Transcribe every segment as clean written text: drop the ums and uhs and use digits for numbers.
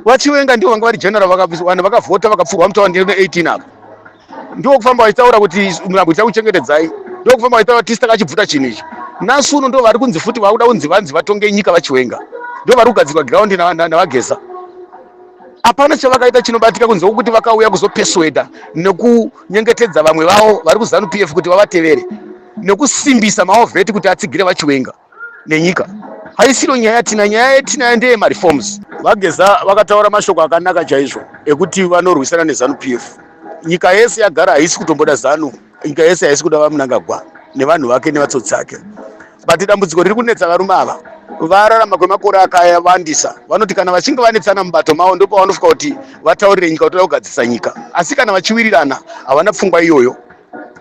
VaChiwenga ndivo vanga vari general, vanhu vakavhota, vakapfurwa mutaundi ne18 apa. Ndiwo kufamba vachitaura kuti Murambwi tichakuchengetedzai, ndiwo kufamba vachitaura tisi takachibvuta chinhu ichi. Nhasi uno ndo vari kunzi futi vakuda kunzi vanzi vatonge nyika. VaChiwenga ndo vari kugadzirwa ground naVaGeza. Hapana chavakaita chinobatika kunze kwekuti vakauya kuzopersuada nekunyengetedza vamwe vavo vari kuZANU PF kuti vavatevere, nekusimbisa mawar vet kuti atsigire VaChiwenga nenyika. Haisiro nyaya yatina. Nyaya yetinayo ndeyemareforms. VaGeza vakataura mashoko akanaka chaizvo ekuti vanorwisana neZANU PF. Nyika yese yagara haisi kutomboda ZANU, nyika yese haisi kuda VaMnangagwa nevanhu vake nevatsotsi ake. But dambudziko riri kunetsa varume ava, vararama kwemakore akawandisa, vanoti kana vachinge vanetsana mubato mavo, ndopavanosvika kuti vataurire nyika kuti toda kugadzirisa nyika. Asi kana vachiwirirana, havana pfungwa iyoyo.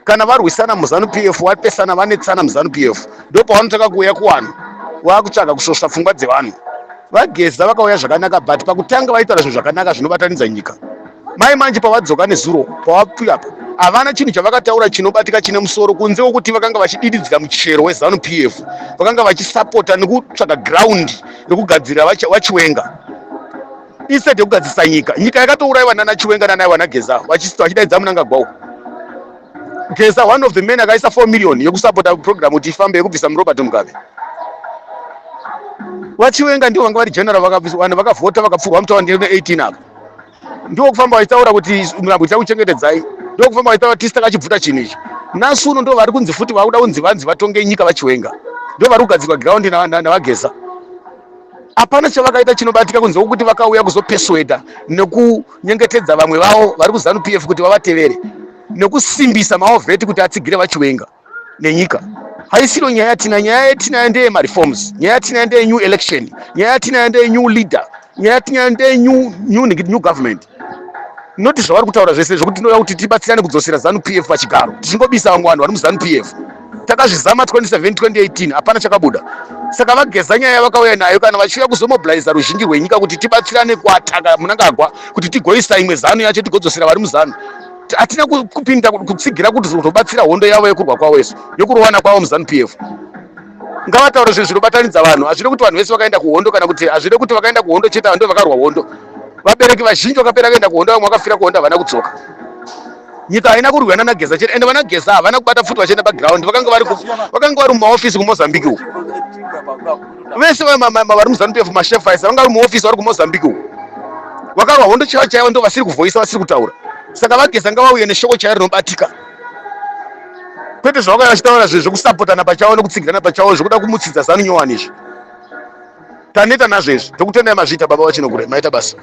Kana varwisana muZANU PF, vapesana, vanetsana muZANU PF, ndopavanotanga kuuya kuvanhu, vakutsvaga kusvosva pfungwa dzevanhu. VaGeza vakauya zvakanaka, but pakutanga vaitaura zvinhu zvakanaka zvinobatanidza nyika. Mai manje pavadzoka nezuro, pavapfuya apa, havana chinhu chavakataura chinobatika chine musoro, kunze kwekuti vakanga vachidididzira muchero weZANU PF, vakanga vachisapota nekutsvaga ground rekugadzirira VaChiwenga instead yekugadzirisa nyika. Nyika yakatourayiwa nana Chiwenga nanaiwa naGeza, vachidaidza Mnangagwa. Geza, one of the men akaisa 4 million yekusapota program kuti ifambe yekubvisa Robert Mugabe. VaChiwenga ndivo vanga vari general, vanhu vakavhota, vakapfurwa mutaundi ne18 apa. Ndiwo kufamba vachitaura kuti Murambwi tichakuchengetedzai, ndiwo kufamba vachitaura tisi takachibvuta chinhu ichi. Nhasi uno ndo vari kunzi futi vakuda kunzi vanzi vatonge nyika. VaChiwenga ndo vari kugadzirwa ground naVaGeza. Hapana chavakaita chinobatika kunze kwekuti vakauya kuzopersuada nekunyengetedza vamwe vavo vari kuZANU PF kuti vavatevere, nekusimbisa mawar vet kuti atsigire VaChiwenga nenyika. Haisiro nyaya yatina. Nyaya yetinayo ndeyemareforms, nyaya yatinayo ndeye new election, nyaya yatinayo ndeye new leader, nyaya yatinayo ndeye new government, noti zvavari kutaura zvese zvokuti tinoda kuti tibatsirane kudzosera ZANU PF pachigaro, tichingobisa vamwe vanhu vari muZANU PF. Takazvizama 27 2018, hapana chakabuda. Saka VaGeza, nyaya yavakauya nayo, kana vachiuya kuzomobiliza ruzhinji rwenyika kuti tibatsirane kuataka Mnangagwa, kuti tigoisa imwe ZANU yacho, tigodzosera vari muZANU, hatina kupinda kutsigira kuti kuzobatsira hondo yavo yekurwa kwavo isu, yekurowana kwavo muZANU PF. Ngavataure zvinhu zvinobatanidza vanhu. Hazvide kuti vanhu vese vakaenda kuhondo, kana kuti hazvide kuti vakaenda kuhondo chete ndo vakarwa hondo. Vabereki vazhinji vakapera kuenda kuhondo, vamwe vakafira kuhondo, havana kudzoka. Nyika haina kurwiwa naGeza chete. Ende vanaGeza havana kubata pfuti vachienda paground, vakanga vari mumaofisi kuMozambique uku. Vese vari muZANU PF, mashefaisa, vanga vari muofisi vari kuMozambique uku. Vakarwa hondo chaivo chaivo ndo vasiri kuvhoisa, vasiri kutaura. Saka VaGeza ngavauye neshoko chairo rinobatika, kwete zvavakauya vachitaura zve zvekusapotana pachavo nekutsigirana pachavo, zvekuda kumutsidza ZANU nyowani. Izvi taneta nazvo izvi. Tokutendai, mazviita baba vaChinokure, maita basa.